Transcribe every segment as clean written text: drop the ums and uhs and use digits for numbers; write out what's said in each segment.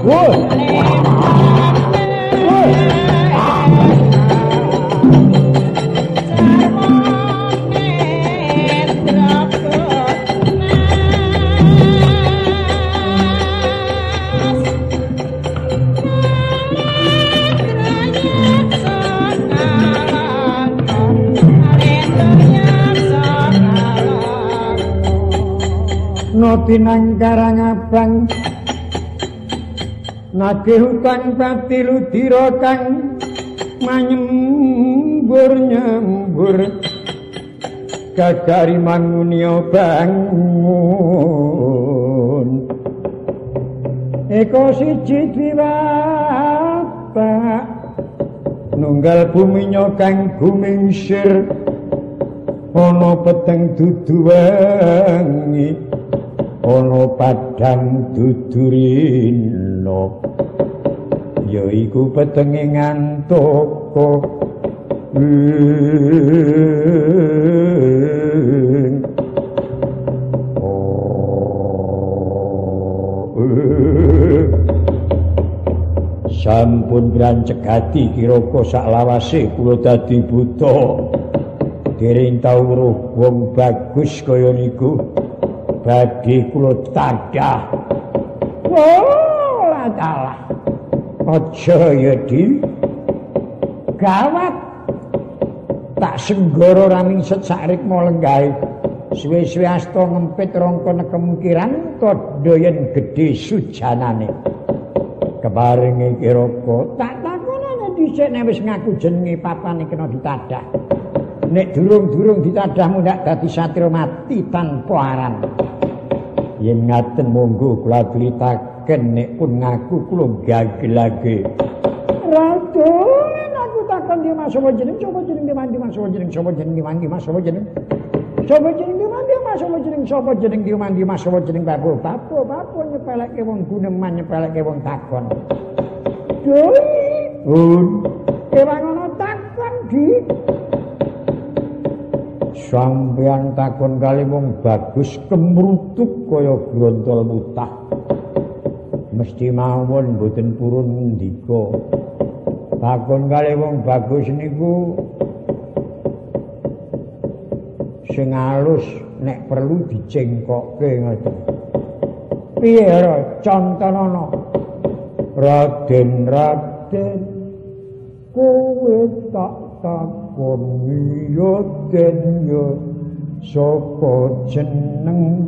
Woi. Woi. Tinang karang abang nagih hutang pati ludira kang manyembur nyembur gagari mangunia bangun eko siji dwiwapak nunggal buminya kang gumingsir ana peteng dudu wengi ana padhang dudu rina yaiku petenge ngantaka. Sampun brancek ati kiraka saklawase kula dadi buta dereng tau weruh wong bagus kaya niku. Badhe kula tadah. Wah, dalah. Aja ya di. Gawat. Tak senggara ora mingset sak rikma lenggahe. Suwe-suwe asta ngempit rangka nekemkiran tandha yen gedhe sujanane. Keparenge kiraka tak takonane dhisik nek wis ngaku jenenge papane kena ditadah. Nek durung-durung ditadah mundhak dadi satria mati tanpa aran. Yen ngaten monggo kula critaken nek pun ngaku kula gagelake. Raden, aku takon di Mas sapa jeneng, sapa jeneng di Mas sapa jeneng, sapa jeneng di Mas sapa jeneng. Sapa jeneng di Mas sapa jeneng, sapa jeneng di Mas sapa jeneng babu babu babu nyepeleke wong guneman nyepeleke wong takon. Doi, un, ewang ana takon di. Sampeyan takon kali wong bagus kemrutuk kaya grontol mutah. Mesti mawon mboten purun ngendika. Takon kali wong bagus niku sing alus nek perlu dicengkokke ngoten. Piye ora contonono? Raden Raden kowe tak takon ya den ya sapa jeneng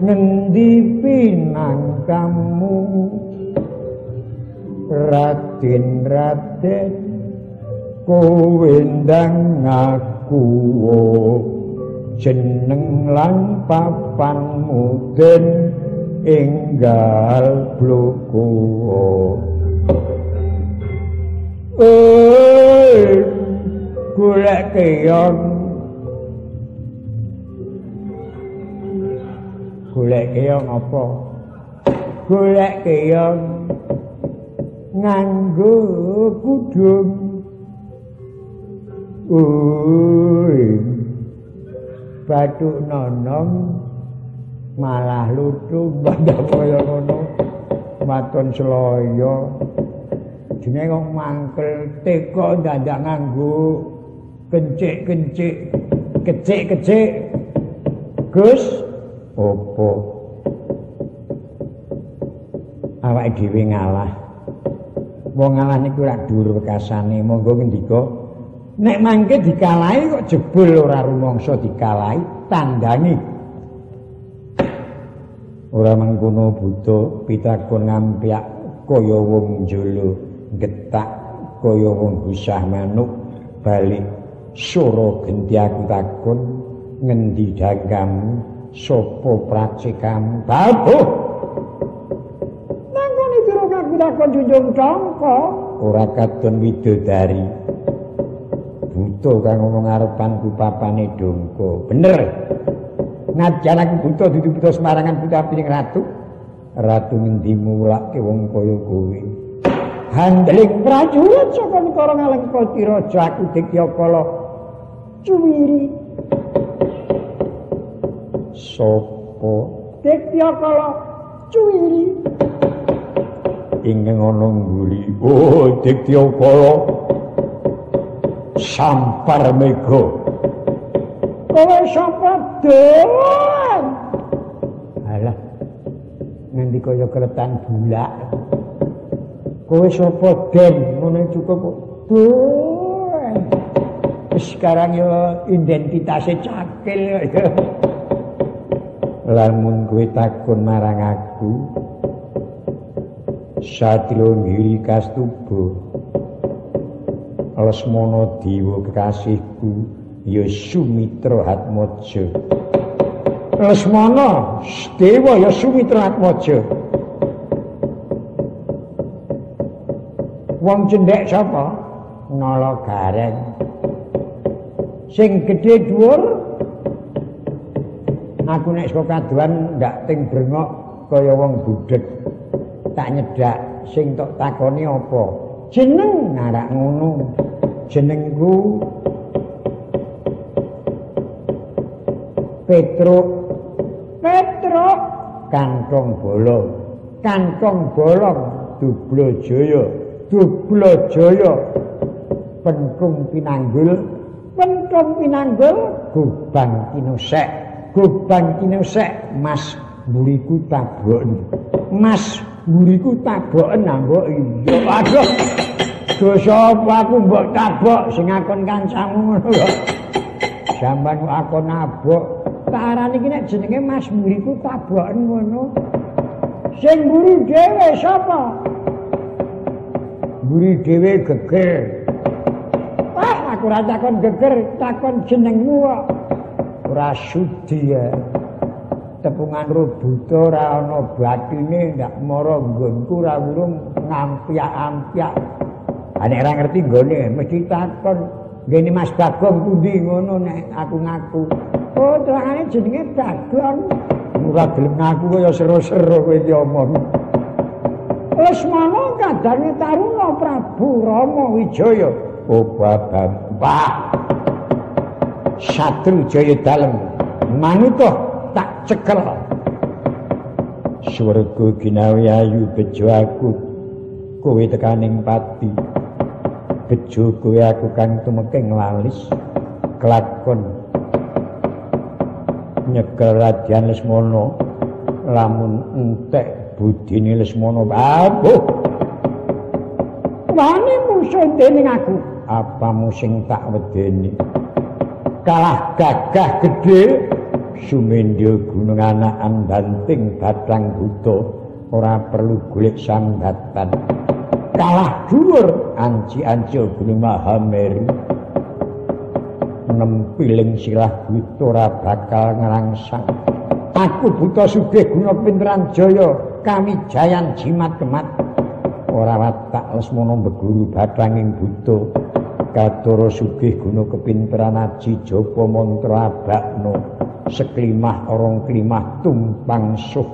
ngendi pinangkamu Raden Raden kowe ndang ngaku jeneng lan papanmu den enggal bloko. Golek keong, golek keong apa? Golek keong nganggo kudung. Oi, bathuk nonong malah lutung bandha kaya ngono, waton selaya. Jenenge kok mangkel teko ndandak nganggo kencik-kencik, kecik-kecik. Gus, opo? Awake dhewe ngalah. Wong ngalah niku rak dhuwur wekasane. Monggo ngendika. Nek mangke dikalahi kok jebul ora rumangsa dikalahi, tandangi. Ora mengkono buta pitakon ngampyak kaya wong njolo, getak kaya wong gusah manuk balik. Sora genti aku takon ngendi dangkamu, sapa pracikamu? Babuh. Nangone durung aku takon junjung cangka, ora katon widodari. Buta kang ngomong ngarepanku papane dongko. Bener. Ngajan aku buta dudu buta semarangan buta pining ratu. Ratu ngendi mulake wong kaya kowe. Handeling prajurit saka negara Ngalengka Diraja aku Dikyakala cuwiri. Sopo? Dikyakala cuwiri. ingkang ana ngguri. Oh, Digdaya Kala Sampar Mega. Kowe sapa, Don? Alah. Nganti kaya keletan bulak. Kowe sapa, Den? Ngono cukup. Don. Sekarang yo identitasnya cakil ya. Lamun kowe takon marang aku, Satrio Giri Kastuba, Lesmana Dewa kekasihku ya Sumitra Hatmaja. Lesmana Dewa ya Sumitra Hatmaja. Wong cendhek sapa? Nala Gareng. Sing gedhe dhuwur aku nek saka kaduan ndak ting brengok kaya wong budheg. Tak nyedak sing tok takoni apa? Jeneng ngarak ngono. Jenengku Petruk. Petruk kantong bolong. Kantong bolong Dublo Jaya. Dublo Jaya Pentung Pinanggul. Pentung Pinanggul Gubang Kinusek. Gubang Kinusek Mas mburiku taboken. Mas mburiku taboken mbok iya. Aduh. Dosa apa aku mbok tabok sing akon kancamu ngono lho. Sampeyan kok akon nabok. Tak arani iki nek jenenge Mas mburiku taboken ngono. Sing mburi dhewe sapa? Mburi dhewe geger. Wah, aku ora takon geger, takon jenengmu kok. Ora sudi ya. Tepungan ro buta ora ana batine ndak mara nggonku ora wurung ngampyak-ampyak. Ha nek ora ngerti nggone mesti takon, "Nggene Mas Bagong pundi?" ngono nek aku ngaku. Oh, terangane jenenge Bagong. Ora gelem ngaku kaya seru-seru kowe iki omong. Lesmana kadange Taruna Prabu Rama Wijaya. Oh, bapak. Satru Jaya Dalem manut tak cekel. Swarga ginawi ayu bejo aku kowe tekaning pati. Bejo kowe aku kang tumekeng lalis kelakon nyekel Radyan Lesmana lamun entek budine Lesmana. Abuh. Wani musuh dening aku. Apamu sing tak wedeni? Kalah gagah gedhe sumendya gunung anakan banting batang buta ora perlu golek sambatan. Kalah dhuwur anci-anci gunung Mahameru nempiling sirah buta ora bakal ngrangsang. Aku buta sugih guna pinteran jaya kamijayan jimat kemat. Ora watak Lesmana mbeguru bathanging buta kathara sugih guna kepinteran aji japa mantra abakna seklimah orong klimah tumpang suh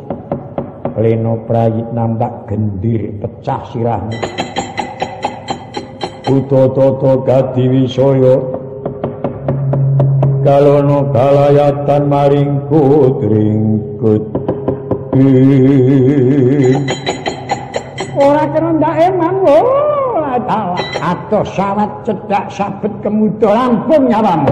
lena prayit nampak gendir pecah sirahmu. Buta tata kadiwisaya kalono kalayatan maring kutringkut. Ora kena ndak eman lho. Atos sawat cedhak sabet kemuda rampung nyawamu.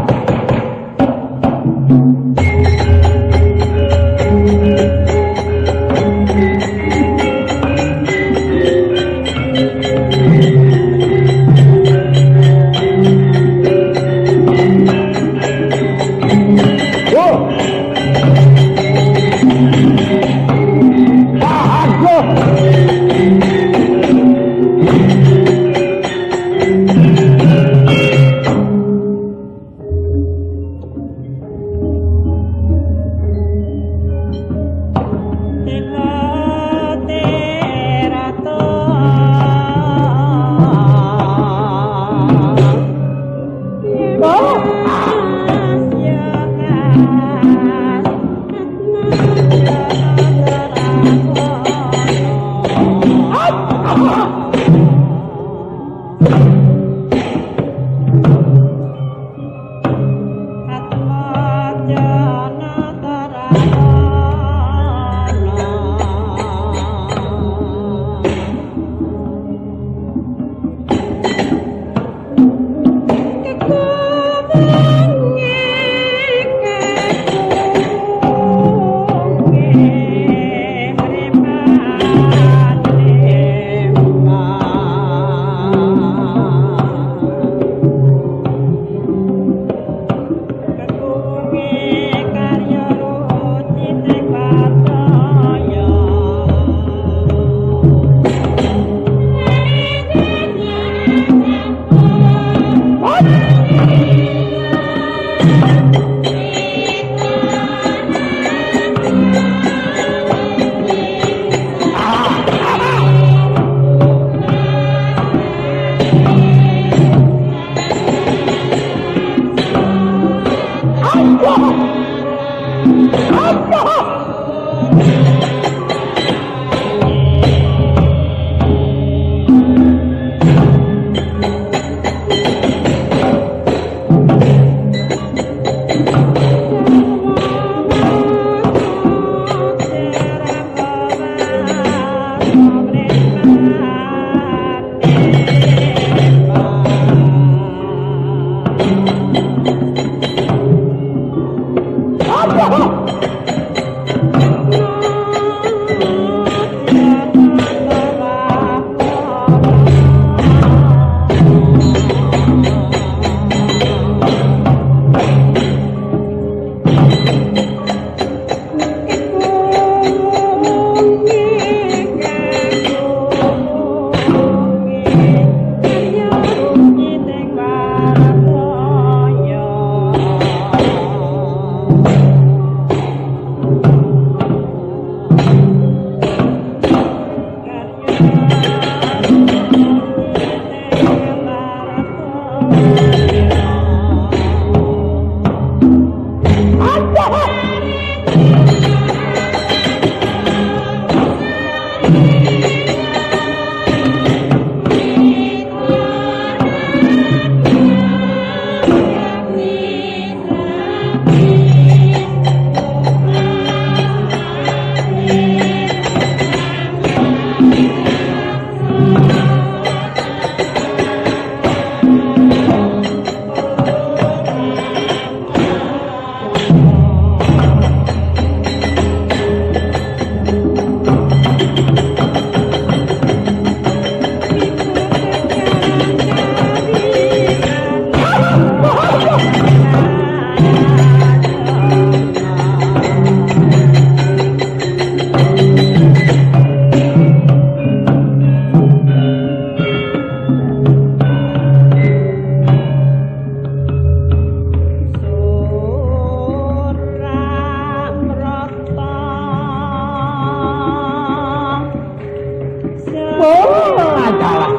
Oh, adalah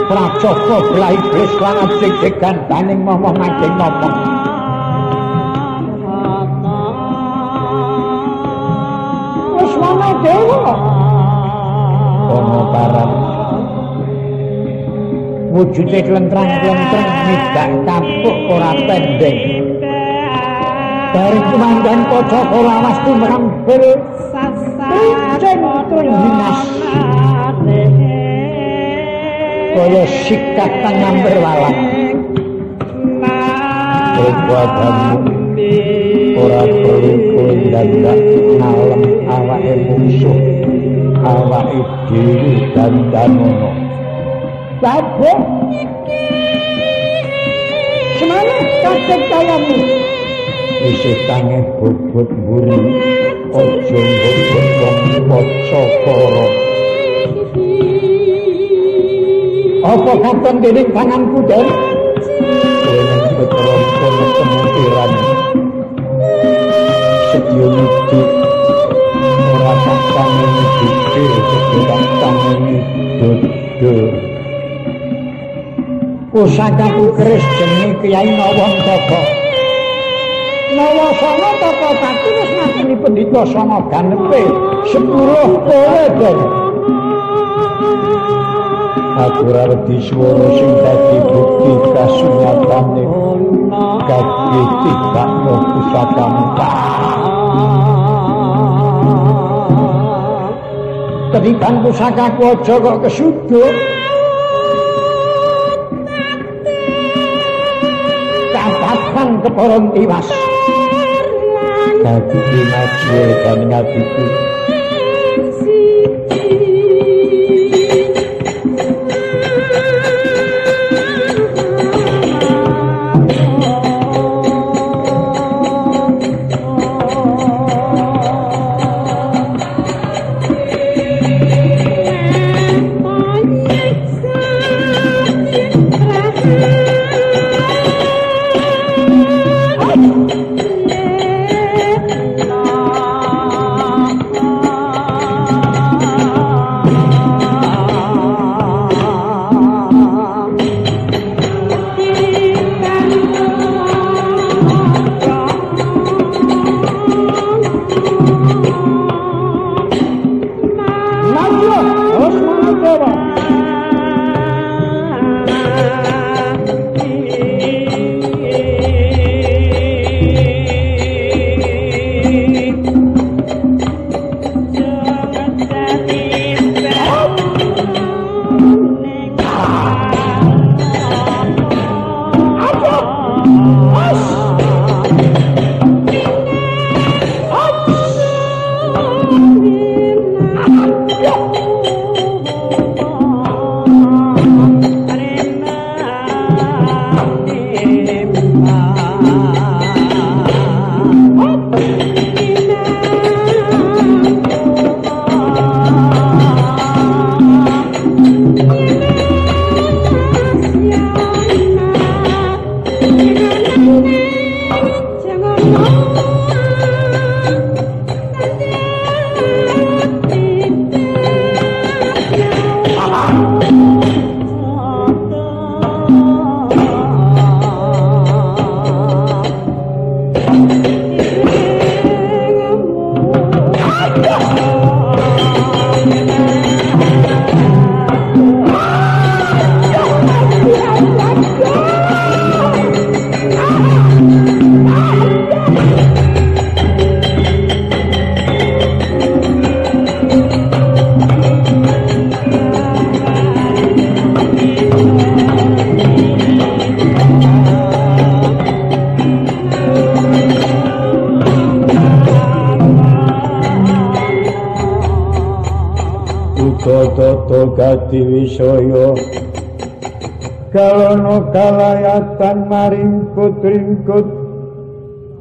Pracaka belah iblis lan ajeg-jegan baning momoh manjing nopo. Lesmana Dewa ana parang wujude klentrang-klentrang midak kapuk ora pendeng. Bareng kumandhang kaca lawas tumrambel pinceng trengginas kaya sikatan nyamber walang. Kekuatanmu ora perlu kowe ndandak ngalem awake mungsuh, awake dhewe dandanono. Babeh semana kaget kayamu. Isih tange bobot mburi, aja mbobot wong Pacakara. Apa katon dening tanganku, Den? Kowe nempet rompon temutiran. Sedya nyudu ora tak tangeni dikir, sedya tak tangeni dodo. Pusakaku keris jenenge Kyai Nawantaka. Nawasana tata pati wis ngakeni pendhita sanga ganepe 10 kowe, Den. Aku ora wedi swara sing dadi bukti kasunyatane kaki tibakno pusakamu. Ketiban pusakaku aja kok kesuduk. Kapapan keporon tiwas. Kaki maju kan ngatiku. Tata gati wisaya kalono kalayatan maringkut-ringkut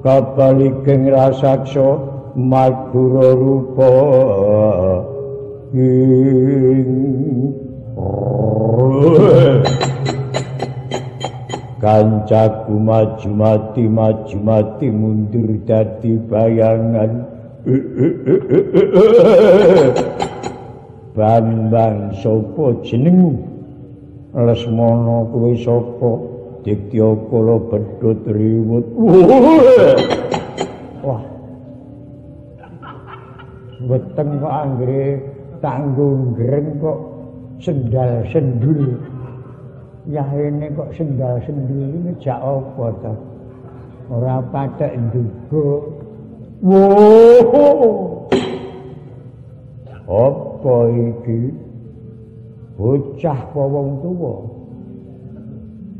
kapaliking rasaksa madura rupa ing kancaku maju mati maju mati mundur dadi bayangan. Bambang sapa jenengmu? Lesmana kowe sapa? Diktya kala bedhut riwut. Wah. Weteng kok anggere tak nggo ngreng kok sendal sendul. Yahene kok sendal sendul iki jak apa to? Ora patek nduga. Wo. Apa iki? Bocah apa wong tuwa?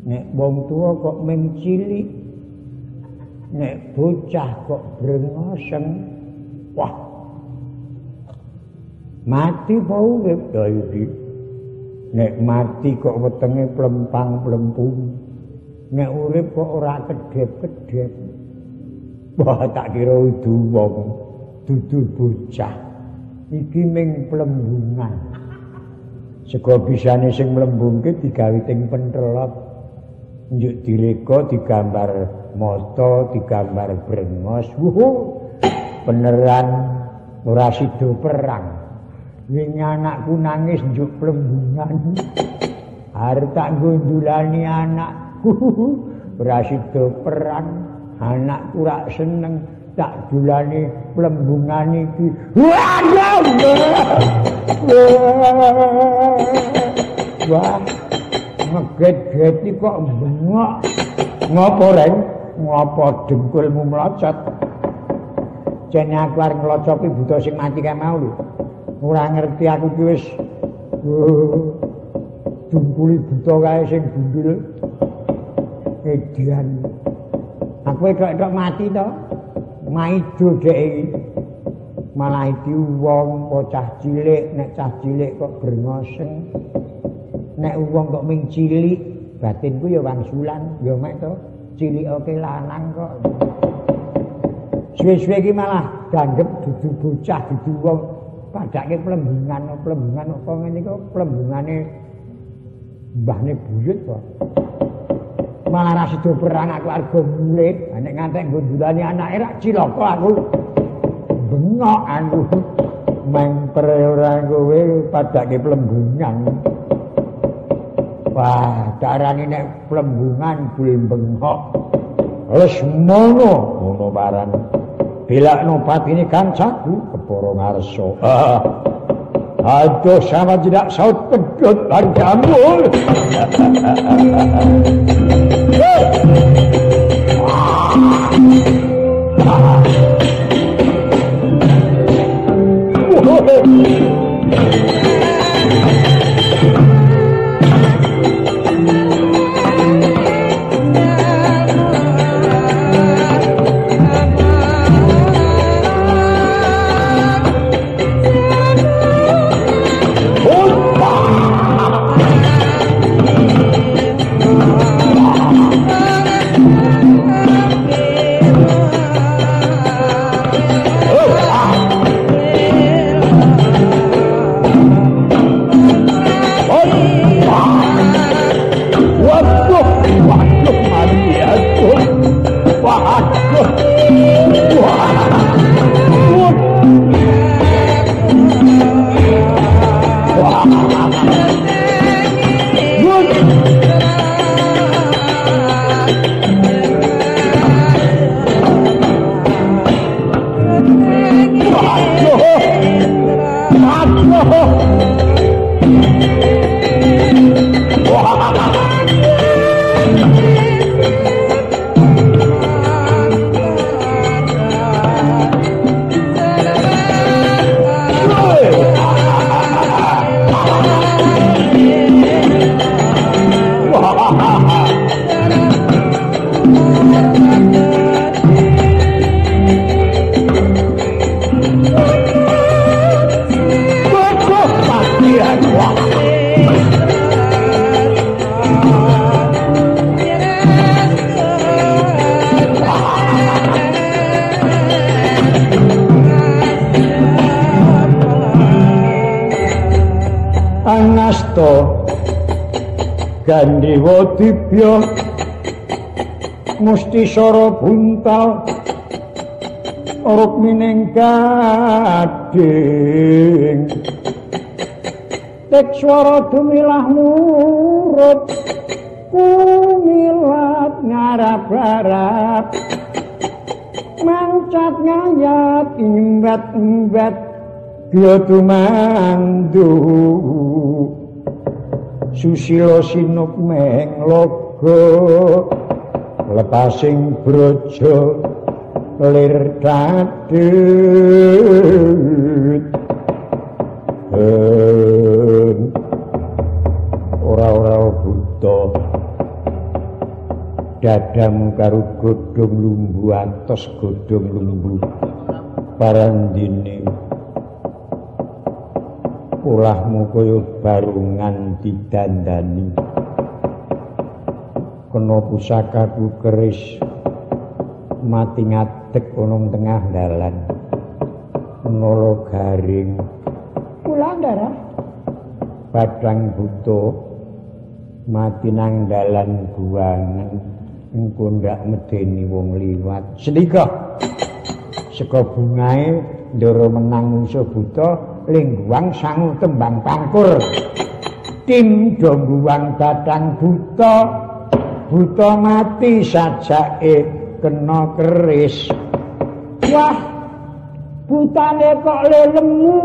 Nek wong tuwa kok mung cilik. Nek bocah kok brengoseng. Wah. Mati apa urip ya iki? Nek mati kok wetenge plempang-plempung. Nek urip kok ora kedhep-kedhep. Wah, tak kira udu wong, dudu bocah. Iki ming plembungan. Sego bisane sing mlembungke digawe teng pentelot. Njuk direka digambar mata, digambar brengos. Wuh, beneran ora sida perang. Wingi anakku nangis njuk plembungan. Arep tak gondulani anakku. Ora sida perang. Anakku rak seneng tak dulani plembungan iki. Waduh. Wah, ngeget-geti kok bengok. Ngopo, Reng? Ngopo dengkulmu mlocot? Jane aku arep nglocoki buta sing mati kae mau lho. Ora ngerti aku ki wis dungkuli buta kae sing gundul. Edian. Aku tok-tok mati to. Maido dhek iki. Malah iki wong bocah cilik, nek cah cilik kok brengoseng. Nek wong kok ming cilik, batinku ya wangsulan, ya mek to cilikoke lanang kok. Suwe-suwe iki malah dianggep dudu bocah, dudu wong. Padake plembungan, plembungan apa ngene iki plembungane mbahne buyut kok. Malah ra sida perang aku arep mulih, nek ngantek gondulane anake rak cilaka aku. Bengok aku. Mengper ora kowe padake plembungan. Wah, darani nek plembungan bul bengok. Lesmana ngono paran. Belakno patine kancaku kepara ngarsa. Aduh, sama tidak saut pedhot hargamu. Gandewa dibya musti sara buntal rukmining gading Kritik swara dumilah murut kumilat ngarap-arap mancat ngayat imbat-imbat biya tumandu susila sinuk meng logo lepasing brojo lir dadut. Ora-ora buta dadamu karo godhong lumbu atos godhong lumbu parandine polahmu kaya barungan didandani kena pusakaku keris mati ngadeg ana tengah dalan nala garing kula Ndara Bathang Buta mati nang dalan guwangan engko ndak medeni wong liwat. Sendika saka bungae Ndara menang mungsuh buta lingguang sangu tembang pangkur tim do guwang Bathang Buta buta mati sajake kena keris. Wah, butane kok lelemu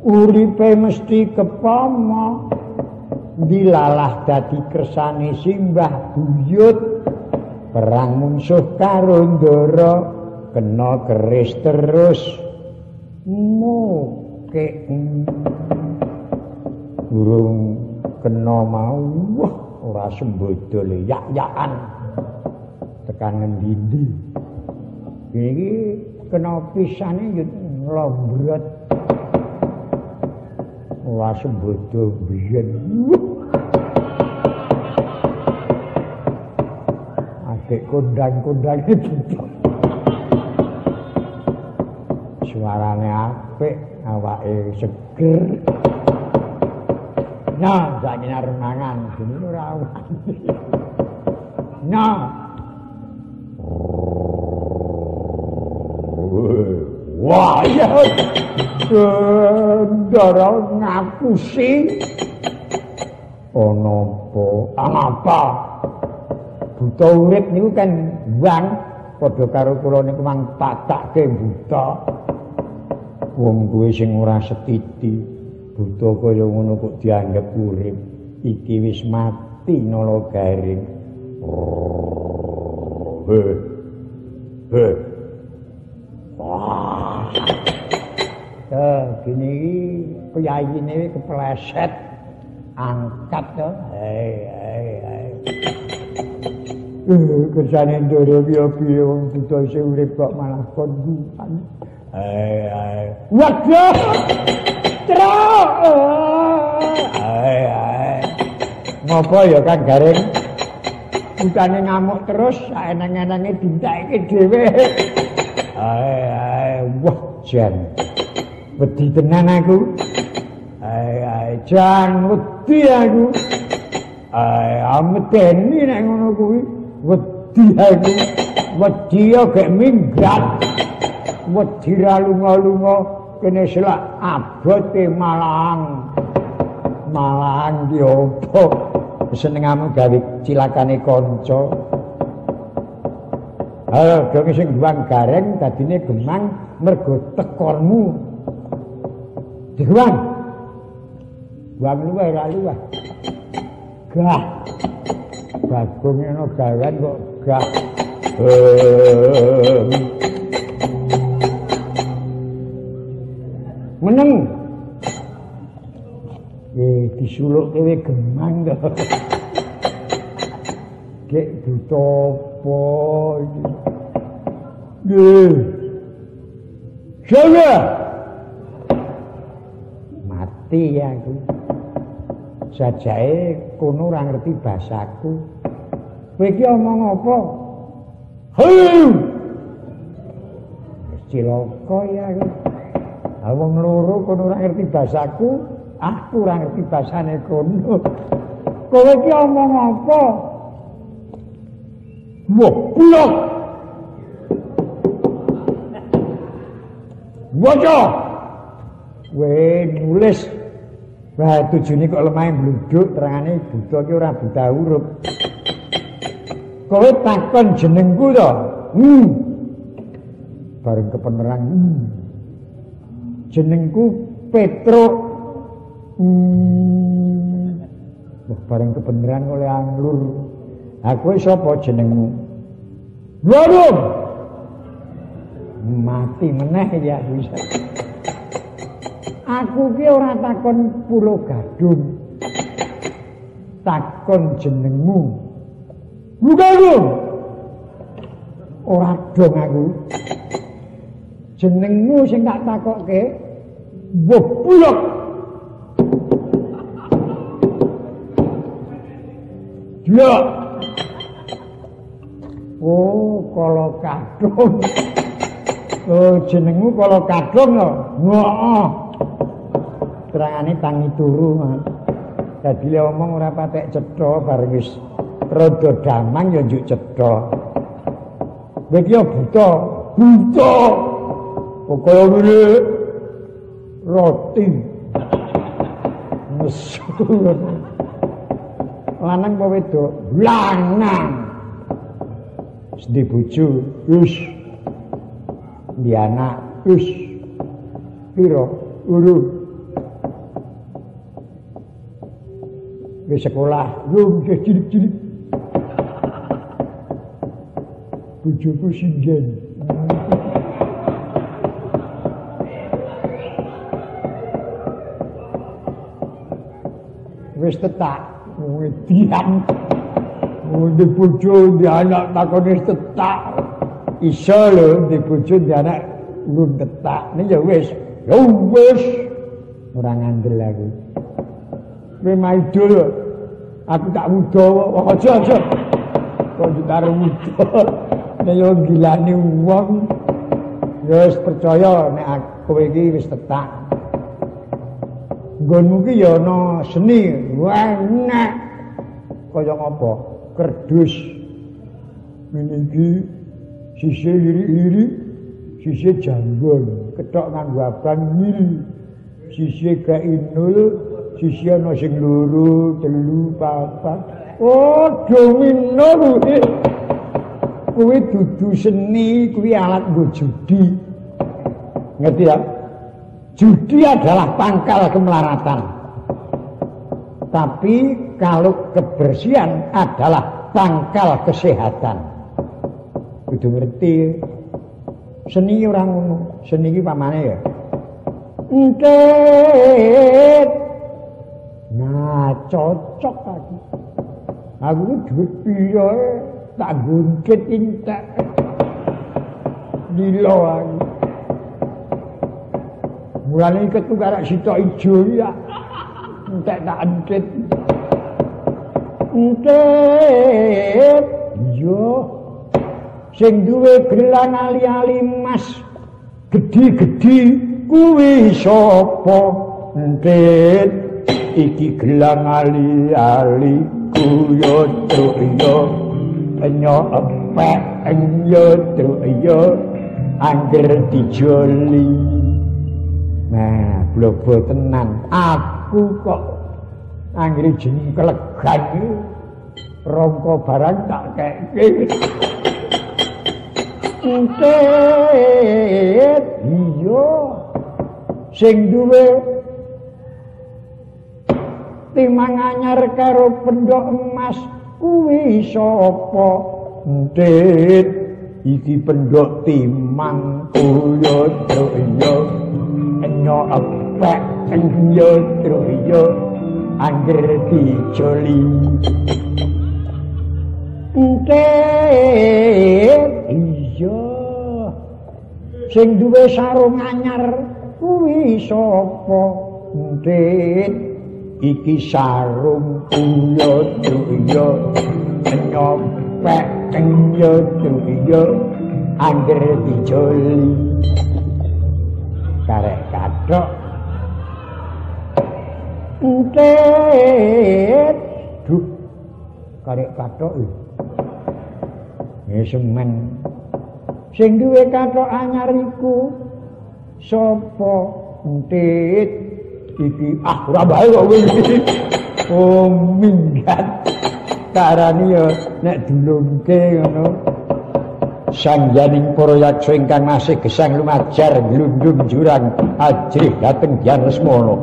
uripe mesti kepama dilalah dadi kersane simbah buyut perang mungsuh karo Ndara kena keris terus muke burung kena mau. Wah, ora sembodo le yak-yakan tekan ngendi-endi iki kena pisane yo nglombrot ora sembodo biyen. Adik kondang-kondange buta. Suarane apik, awake seger. Nah, saiki arep mangan, dene ora wani. Nah. Wah, ya. Ndara ngapusi. Ana apa? Ana apa? Buta urip niku kan wang padha karo kula niku mang patake buta. Wong kuwi sing ora setiti, buta kaya ngono kok dianggep urip. Iki wis mati nala garing. He. He. Wah. Gini iki piyayine kepleset angkat to. Hei hei hei. Kersane Ndara piye-piye wong buta isih urip kok malah kon guwan. Hei hei. Waduh. Truk. Hei hei. Ngopo ya Kang Gareng? Butane ngamuk terus saeneng-enenge dintekke dhewe. Hei hei. Wah, jan. Wedi tenan aku. Ai ai jan wedi aku. Ai amedeni nek ngono kuwi. Wedi aku. Wedi yo gek minggat. Wedi ra lunga-lunga kene selak abote Malang. Malang ki opo? Senengamu gawe cilakane kanca. Ha, dong sing guwang gareng dadine gemang mergo tekormu. Diguang. Guang luweh ra luweh. Gah. Bagong ana gawean kok gah. Meneng. Disuluk kowe gemang to. Gek buta apa iki? Nggih. Jawa. Mati aku. Sajake kono ora ngerti bahasaku. Kowe iki omong apa? Heu. Cilaka ya aku. Wong loro kono ora ngerti bahasaku, aku ora ngerti basane kono. Kowe iki omong apa? Wah, blok. Waca. Kowe nulis Wah, tujune kok lemahe mbluduk, terangane buta ki ora buta huruf. Kowe takon jenengku to? Bareng kepenerang. Jenengku Petruk. Wah, bareng kebeneran oleh anglur. Aku sapa jenengmu? Waduh. Mati meneh iki aku bisa. Aku ki ora takon Pulo Gadung. Takon jenengmu. Gadung. Ora dong aku. Jenengmu sing tak takokke. Wah, bulok. Ya. Oh, Kala Kadung. Oh, jenengmu Kala Kadung lho. Heeh. Terangane tangi turu. Dadi le omong ora patek cetha bareng wis rada damang ya njuk cetha. Kowe iki ya buta. Buta. Kok kaya ngene roti. Nesu. Lanang apa wedok? Lanang. Wis di bojo, wis. Di anak, wis. Piro? Uru. Wis sekolah, yo wis cilik-cilik. Bojoku singen. Wis tetak. Wedian. Di bojo, di anak takone wis tetak. Iso lho di bojo, di anak urung tetak. Ini ya wis. Ya wis. Ora ngandel aku. Kowe maido lho. Aku tak wuda. Aja aja. Kok karo wuda. Nek yo gilani wong. Ya wis percaya nek aku iki wis tetak. Nggonmu ki ya ana seni. Wah, enak. Kaya ngapa? Kerdus. Ngene iki sisih lirik-lirik, sisih janggon, kethok nganggo abang ngil. Sisih gainul, sisih ana sing loro, telu, papat. Oh, domino kuwi. Kuwi dudu seni, kuwi alat nggo judi. Ngerti ya? Judi adalah pangkal kemelaratan. Tapi kalau kebersihan adalah pangkal kesehatan. Kudu ngerti. Seni ora ngono. Seni iki pamane ya. Entet. Nah, cocok aku. Aku dhuwit piro tak guntit entek. Lilo aku. Mulane iket karek sitok ijo ya. Entek tak entit. Entit. Iya. Sing duwe gelang ali-ali emas gedhi-gedhi kuwi sapa? Entit. Iki gelang ali-ali ku yo truk yo. Enyo epek enyo truk yo angger dijoli. Nah, blobo tenan. Aku kok anggere jeneng kelegan iki rongko barang tak keke. Entet. Iya. Sing duwe timang anyar karo pendhok emas kuwi sapa? Entit. Iki pendhok timang kuwi truk yo. Enyo epek enyo truk yo angger dijoli. Entit. Iya. Sing duwe sarung anyar kuwi sapa? Entit. Iki sarung kuwi truk yo enyo epek enyo truk yo angger dijoli. Karek kathok. Entit. Duh. Karek kathok iki. Ya semen. Sing duwe kathok anyar iku sapa? Entit. Iki ah ora bae kok kowe iki. Oh minggat. Karani ya nek dulungke ngono. Sangyaning para yaksa ingkang masih gesang lumajar glundung jurang ajrih dhateng Dyah Lesmana.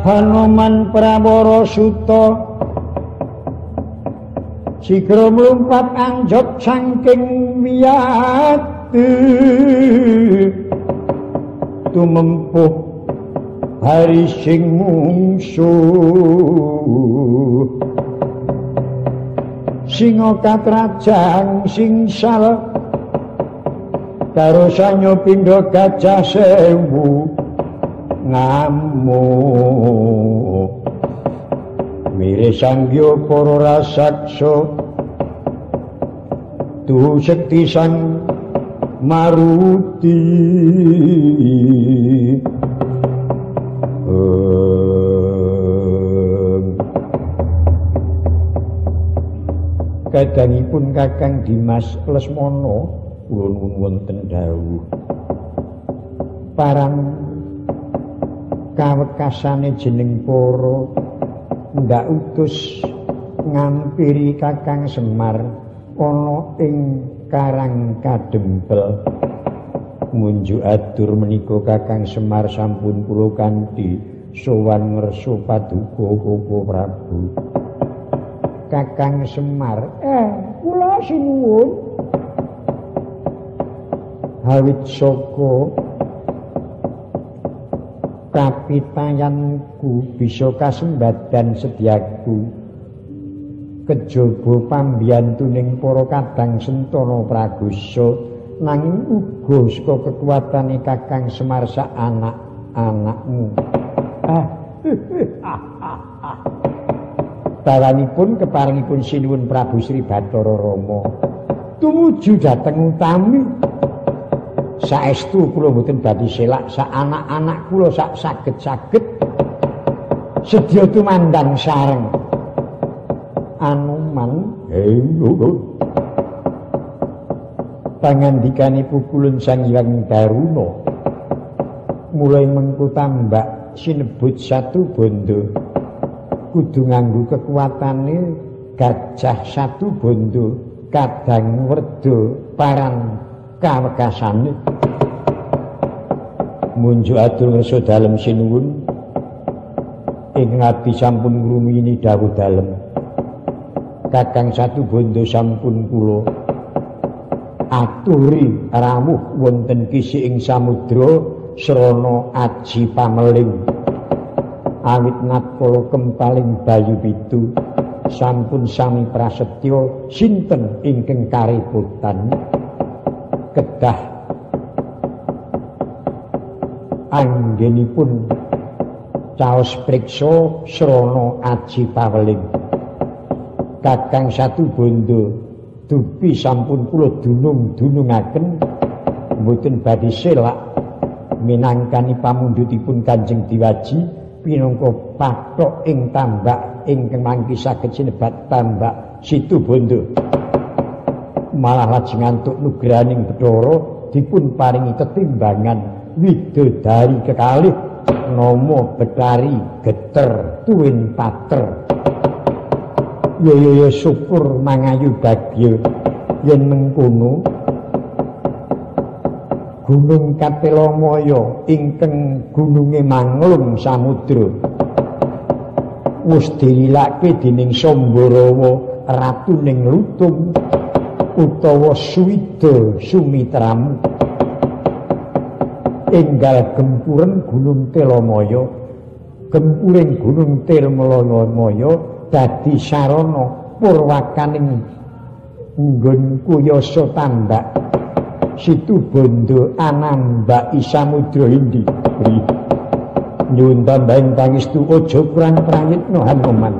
Hanuman Prawara Suta sigra mlumpat anjog saking wiyati tumempuh hari sing mungsuh singa katrajang singsal karo sanyo pindha gajah sewu ngamuk mire sanggya para rasaksa tuhu sekti sang maruti. Kadangipun Kakang Dimas Lesmana kula nuwun wonten dawuh parang kawekasane jeneng para ndak utus ngampiri Kakang Semar ana ing Karang Kadempel. Munjuk atur menika Kakang Semar sampun kula kanthi sowan ngersa paduka Koko Prabu. Kakang Semar, kula sinuwun. Awit saka kapitayanku bisa kasembadan sedyaku kejaba pambiyantuning para kadang sentana pragosa nanging uga saka kekuatane Kakang Semar sak anak-anakmu. Bawanipun keparengipun sinuwun Prabu Sri Bathara Rama tumuju dhateng utami. Saestu kula mboten badhe selak sak anak-anak kula sak saged-saged sedya tumandang sareng Anoman. Pangandikane pukulun Sang Hyang Daruna mulai mengko tambak sinebut satu bondo kudu nganggo kekuatane gajah satu bondo kadang werda parang kawekasane. Munjuk atur ngersa dalem sinuwun ing ati sampun ngrumiyini dawuh dalem. Kakang satu bondo sampun kula aturi rawuh wonten kisi ing samudra srana aji pameling. Awit natkala kempaling bayu pitu Sampun sami prasetya sinten ingkang karepotan kedah anggenipun caos priksa srana aji paweling. Kakang Situbondo dupi sampun kula dunung-dunungaken mboten badhe selak minangkani pamundhutipun Kanjeng Diwaji pinangka pathok ing tambak ingkang mangki saged sinebat tambak Situbondo. Malah lajeng antuk nugrahaning Bathara dipun paringi tetimbangan widodari kekalih nama Bathari Geter Tuwin Pater. Yo yo yo syukur mangayu bagya yen mengkono Gunung Katelamaya ingkang gununge manglung samudra wis dililake dening Sambarawa ratuning Lutung utawa Suwida Sumitramu. Enggal gempuren Gunung Telamaya, gempuring Gunung Telamaya dadi sarana purwakaning nggon kuyasa tambak Situbondo anambaki samudra Hindi. Nyuwun tambahing pangestu aja kurang prayitna Hanuman.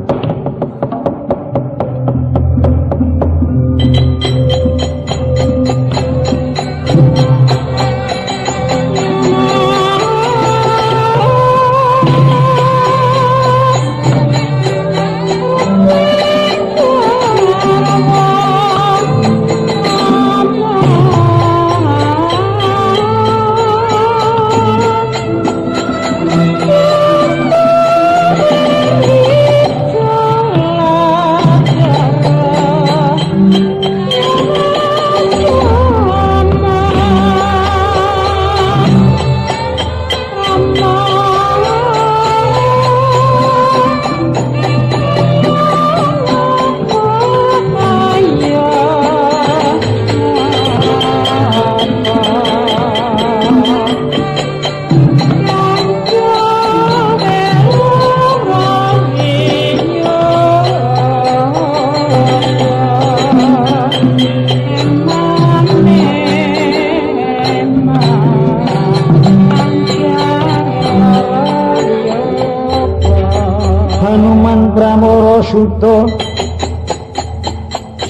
Suta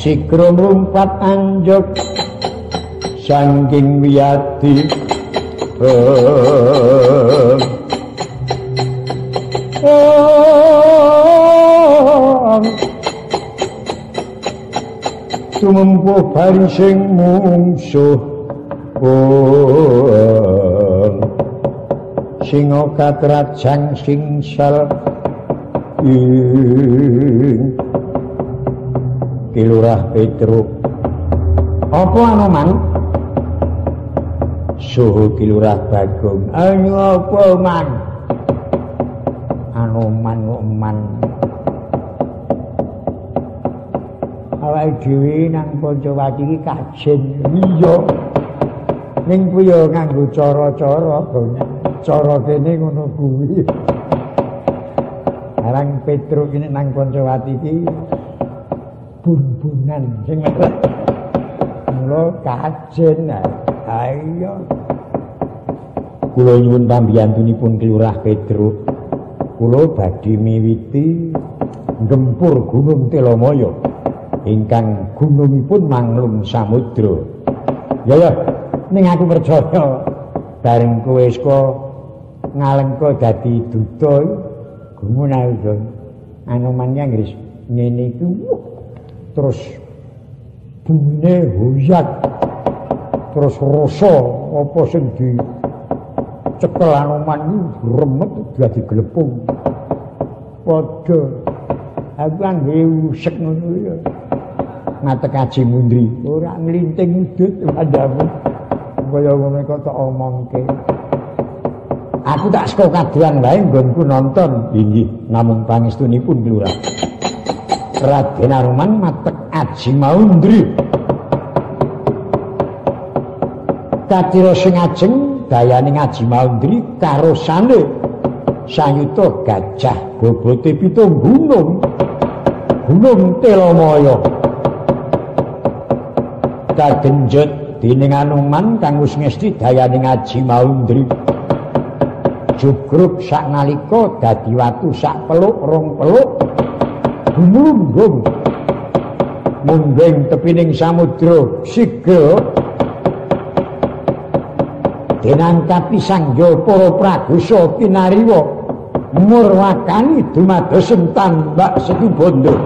sigra mlumpat anjog saking wiyadi. Tumempuh barising mungsuh singa katrajang singsal ing Ki Lurah Petruk. Apa Anoman? Suhu Ki Lurah Bagong. Ayo apa man? Anoman kok man. Awake dhewe nang Pancawati iki kajen. Iya. Ning kuwi ya nganggo cara-cara, cara kene ngono kuwi. Arang Petruk ini nang Pancawati iki bun-bunan sing mula kajen. Ayo kula nyuwun pambiyantunipun Ki Lurah Petruk, kula badhe miwiti nggempur Gunung Telamaya ingkang gunungipun manglung samudra. Ya ya, ning aku percaya bareng kowe saka ngalengka dadi duta gumun ae. Anoman yang ngene iku terus bumine hoyak terus rasa apa sing dicekel Anoman iku remet dadi glepung. Padha aku anggere usek ngono ya. Ngatek aji mundri ora nglinting udut padhamu kaya ngono kok tak omongke. Aku tak saka kaduan wae nggonku nonton. Inggih, namung pangestunipun Ki Lurah. Raden Anoman matek aji maundri. Katira sing ajeng dayane ngaji maundri karosane sayuta gajah bobote 7 gunung. Gunung Telamaya. Kagenjot dening Anoman kang wis ngesti dayaning Aji Maundri. Jugruk saknalika dadi watu sak peluk rong peluk gumlunggung munggeng tepining samudra siga dinangkapi sangya para pragusa kinariwa murwakani dumados tambak Situbondo.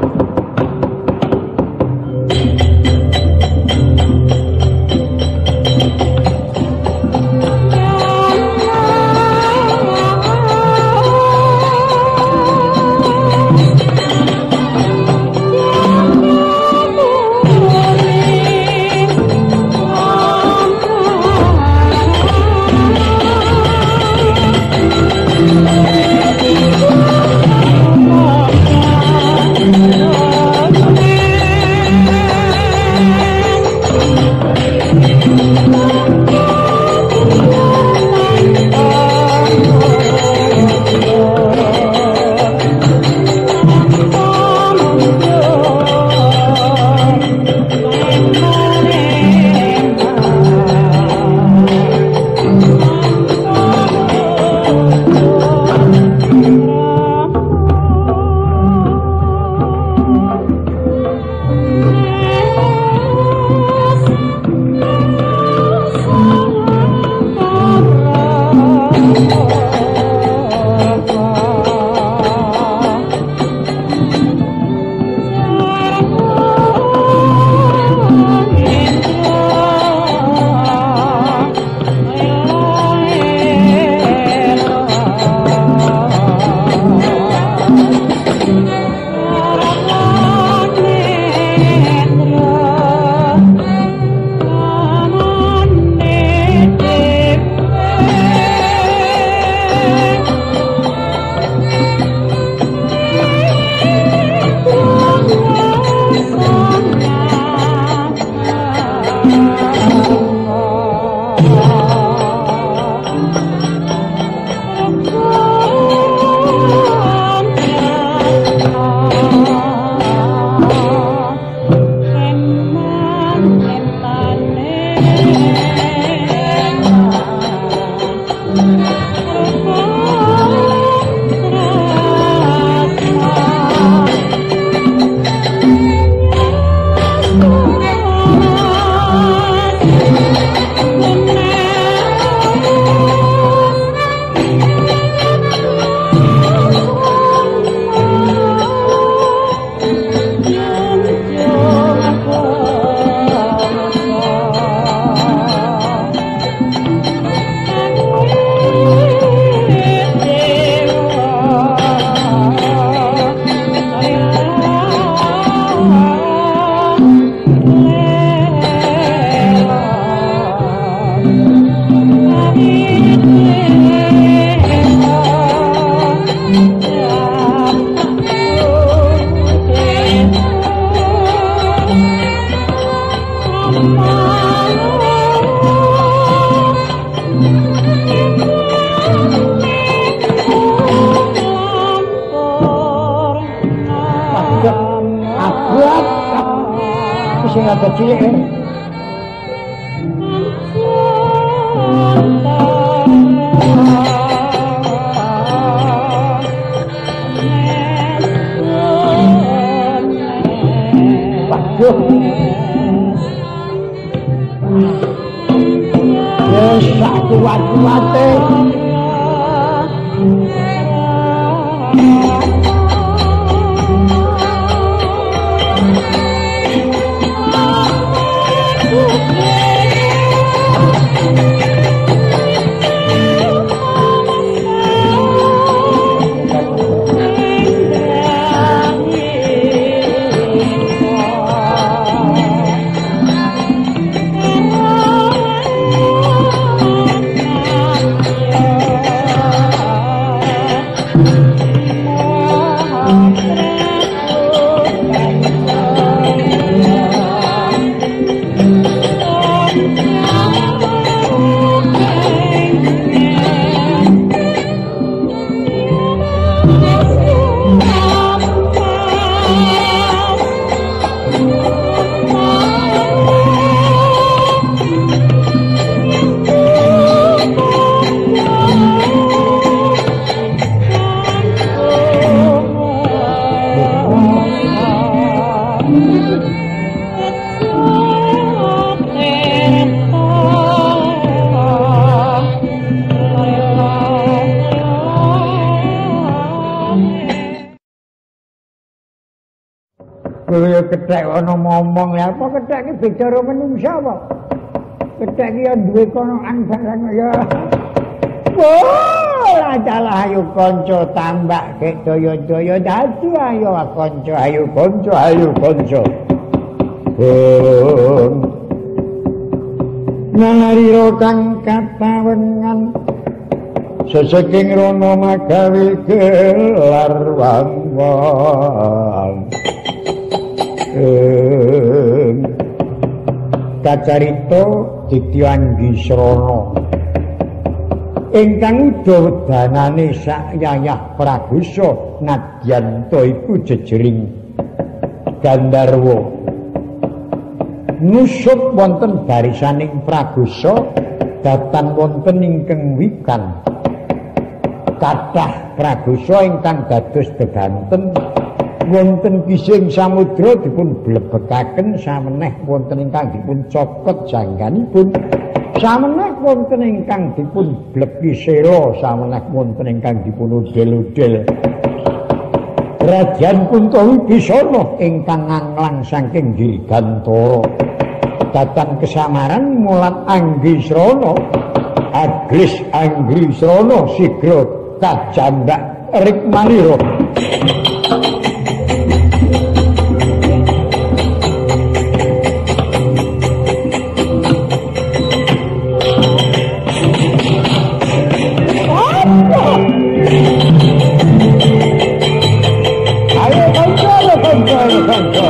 Sing rada cilik. Waduh. Ya sak kuat-kuate. Jebul kethek ana momong. Lha apa kethek iki beda karo menungsa apa? Kethek iki ya duwe konoan barang ya. Wah, dalah ayo kanca tambak gek daya-daya dadi ayo kanca, ayo kanca, ayo kanca. Nanarira kang katawengan seseking rono magawe gelar wang-wang. Kacarita Ditya Anggisrana ingkang uda wedanane sak yayah Pragusa nadyanta iku jejering Gandharwa nusup wonten barisaning Pragusa datan wonten ingkang wikan. Kathah Pragusa ingkang dados bebanten wonten kising samudra dipun blebekaken sameneh wonten ingkang dipun cokot jangganipun, sameneh wonten ingkang dipun bleki sela, sameneh wonten ingkang dipun udel-udel. Radyan Kunta Wibisana ingkang nganglang saking Dirgantara datan kesamaran mulat Anggisrana, aglis Anggisrana sigra kajambak rikmanira. Ayo kanca, ayo kanca, ayo kanca.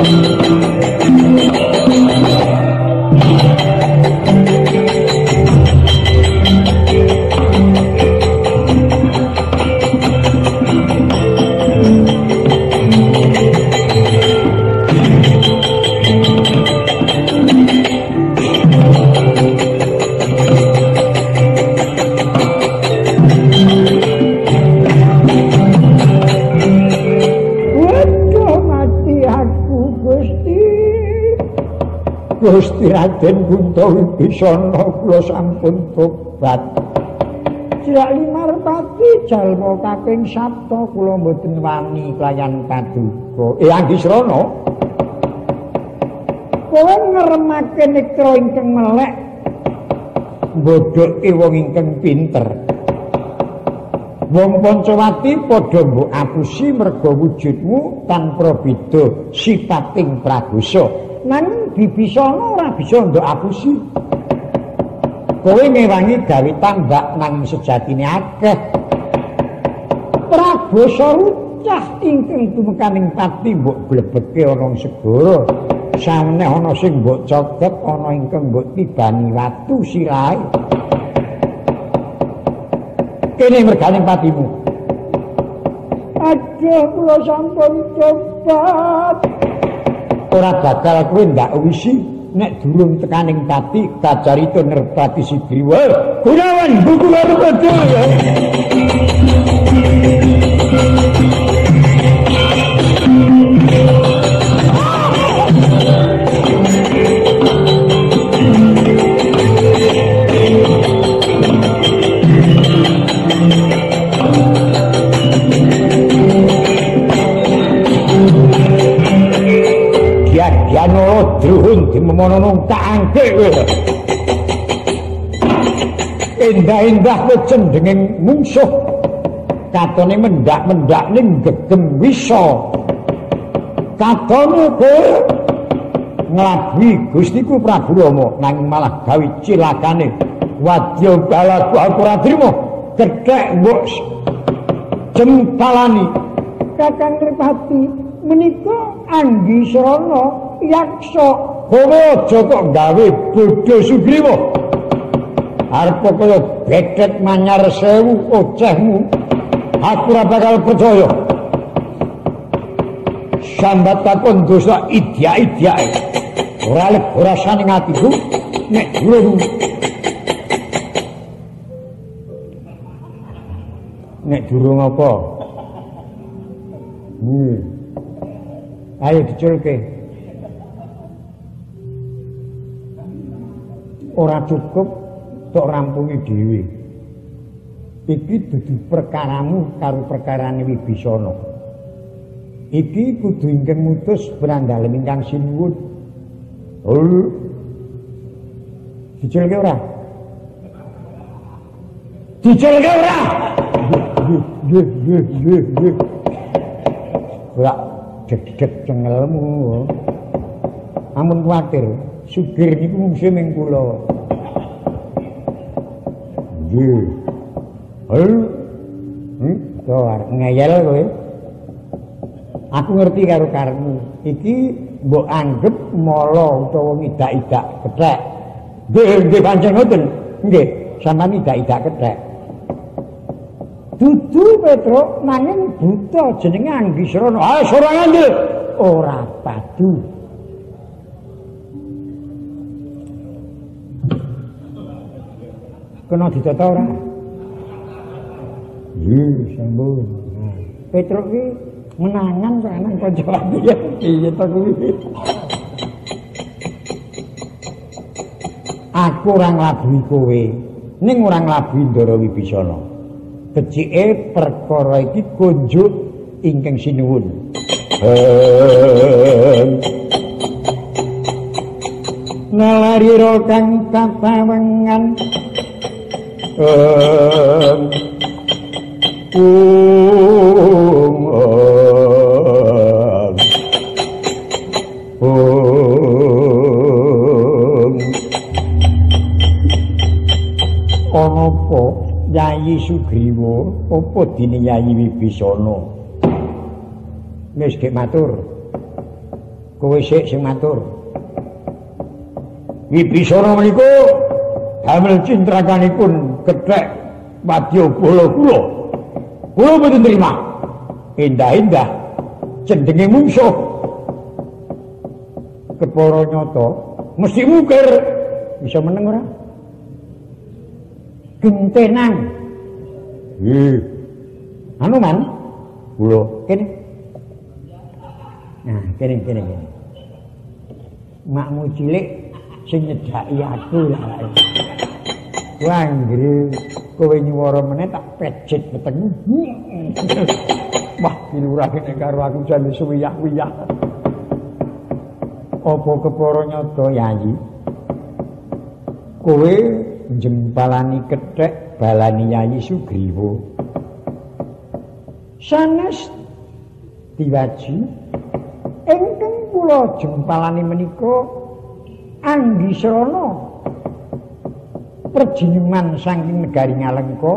Gusti Raden Kunta Wibisana kula sampun tobat. Jirak Limarpati jalma kaping sapta kula mboten wani kelayan paduka. Anggisrana, kowe ngremake nekra ingkang melek, mbodhoke wong ingkang pinter. Wong Pancawati padha mbok apusi merga wujudmu tanpa beda sipating Pragusa. Nanging Bibisana ora bisa ndok apusi. Kowe ngewangi gawe tambak nanging sejatine akeh. Pragusa rucah ingkang tumekaning pati mbok blebeke ana ing segara. Sameneh ana sing mbok cokot, ana ingkang mbok tibani watu sirahe. Kene merganing patimu. Aduh, kula sampun tobat. Ora bakal kowe ndak wisi nek durung tekaning pati kacarita Nerpati Sigriwa. Gunawan buku karo padha. Gianolo druhun dimemono tak angke kowe. Endah-endah kowe cendhenging mungsuh. Katone mendak-mendak ning gegem wisa. Katone kowe nglabuhi Gustiku Prabu Rama nanging malah gawe cilakane. Wadya balaku aku ora trimo. Kethek mbok jempalani. Kakang Nripati menika Anggisrana yaksa. Kowe aja kok gawe bodho Sugriwa. Arep kaya betet manyar sewu ocehmu. Aku ora bakal percaya. Sambat takon dosa idya-idyake. Ora lega rasane atiku nek durung apa? Ayo diculke. Ora cukup tok rampungi dhewe. Iki dudu perkaramu karo perkarane Wibisana. Iki kudu ingkang mutus prandalem ingkang sinuwun. Oh. Diculke ora? Diculke ora? Nggih, nggih, nggih, nggih. Ora deg-deg cengelmu. Ampun kuwatir, Sugir niku mungsuhe ming kula. Nggih. Heh. Arep ngeyel kowe. Aku ngerti karo karepmu. Iki mbok anggep mala utawa ngidak-idak kethek. Nggih, nggih pancen ngoten. Nggih, sampean ngidak-idak kethek. Dudu Petruk nanging buta jenenge Anggisrana. Ah, ora ngandel. Ora padu. Kena ditata ora? Nggih, sampun. Petruk iki menangan kok nang kanca ya. Piye to kuwi? Aku ora nglabuhi kowe, ning ora nglabuhi Ndara Wibisana. Becike perkara iki kunjuk ingkang sinuwun. Nalarira kang kapawengan ana apa Yayi Sugriwa apa dene Yayi Wibisana? Wis gek matur. Kowe sik sing matur. Wibisana menika damel cintrakanipun kethek wadyabala kula. Kula mboten trima. Endah-endah cendenge mungsuh. Kepara nyata mesti mukir. Bisa meneng ora? Gentenan. Nggih. Anu man? Kula kene. Nah, kene kene kene. Makmu cilik sing nyedhaki aku lah. Wah, anggere kowe nyuwara meneh tak pejet wetengmu. Wah, kilurah nek karo aku jane suwiyah-wiyah. Apa kepara nyata, Yayi? Kowe njempalani kethek balani Yayi Sugriwa. Sanes diwaji ingkang kula jempalani menika Anggisrana perjineman saking negari Ngalengka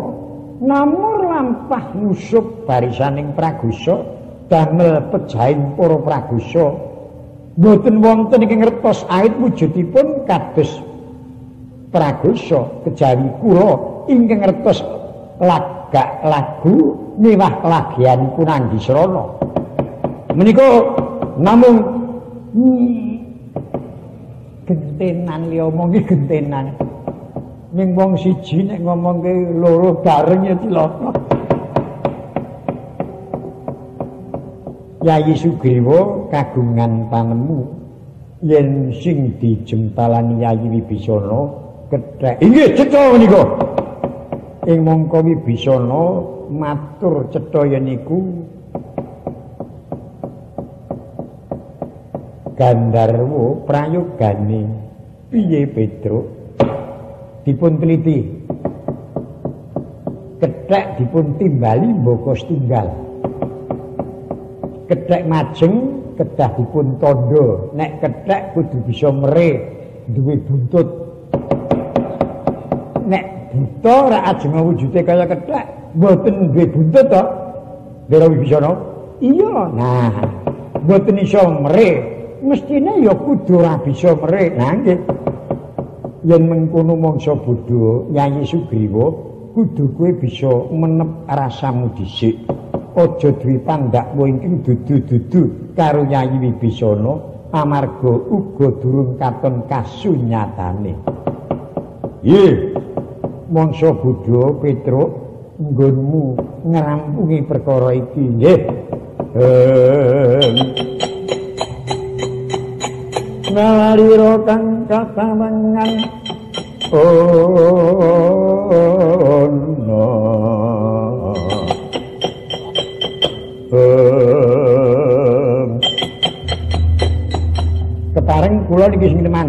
namur lampah nyusup barisaning Pragusa damel pejahing para Pragusa. Mboten wonten ingkang ngertos ait wujudipun kados Pragusa kejawi kula ingkang ngertos lagak lagu miwah lagianipun Anggisrana. Menika namung gentenan li omongi gentenan. Ning wong siji nek ngomongke loro bareng ya cilaka. Yayi Sugriwa kagungan panemu yen sing dijempalani Yayi Wibisana kethek. Inggih cetha menika. Ing mongko Wibisana matur cetha yen iku Gandharwa prayogane piye Petruk dipun teliti. Kethek dipun timbali mbaka setunggal. Kethek majeng kedah dipun tandha. Nek kethek kudu bisa mere duwe buntut. Nek buta ora ajeng wujude kaya kethek, mboten duwe buntut to. Ndara Wibisana? Iya. Nah, mboten iso mere. Mestine ya kudu ora bisa mere. Nah nggih. Yen mengkono mangsa bodho Yayi Sugriwa kudu kowe bisa menep rasamu dhisik. Aja duwe pandakmu ingkang dudu-dudu karo Yayi Wibisana amarga uga durung katon kasunyatane. Nggih. Mangsa bodho Petruk nggonmu ngrampungi perkara iki nggih. Nalarira kang katawengan ana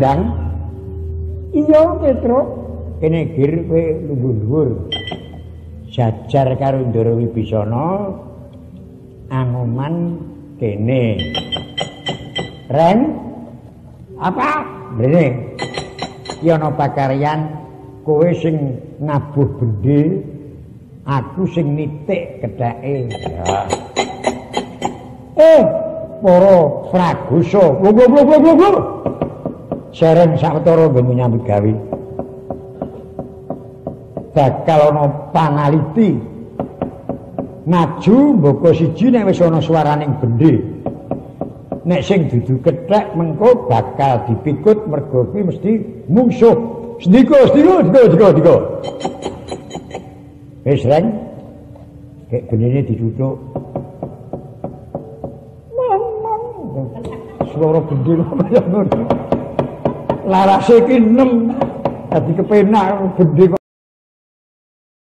Ndang? Iya, Petruk. Kene gir kowe lungguh dhuwur. Jajar karo Ndara Wibisana Angoman kene. Reng? Apa? Mrene. Iki ana pakaryan kowe sing nabuh bendhe, aku sing nitik ketheke. Ya. Para pragosa, lho. Sereng sawetara nggo nyambut gawe. Bakal ana panaliti. Maju mboko siji nek wis ana swaraning bendhe. Nek sing dudu kethek mengko bakal dipikut mergo kuwi mesti mungsuh. Sendika, sendika, sendika. Wis Reng. Kek benine dituthuk. Mamang. Swara bendhe kaya ngono. Larase iki 6. Dadi kepenak bendhe.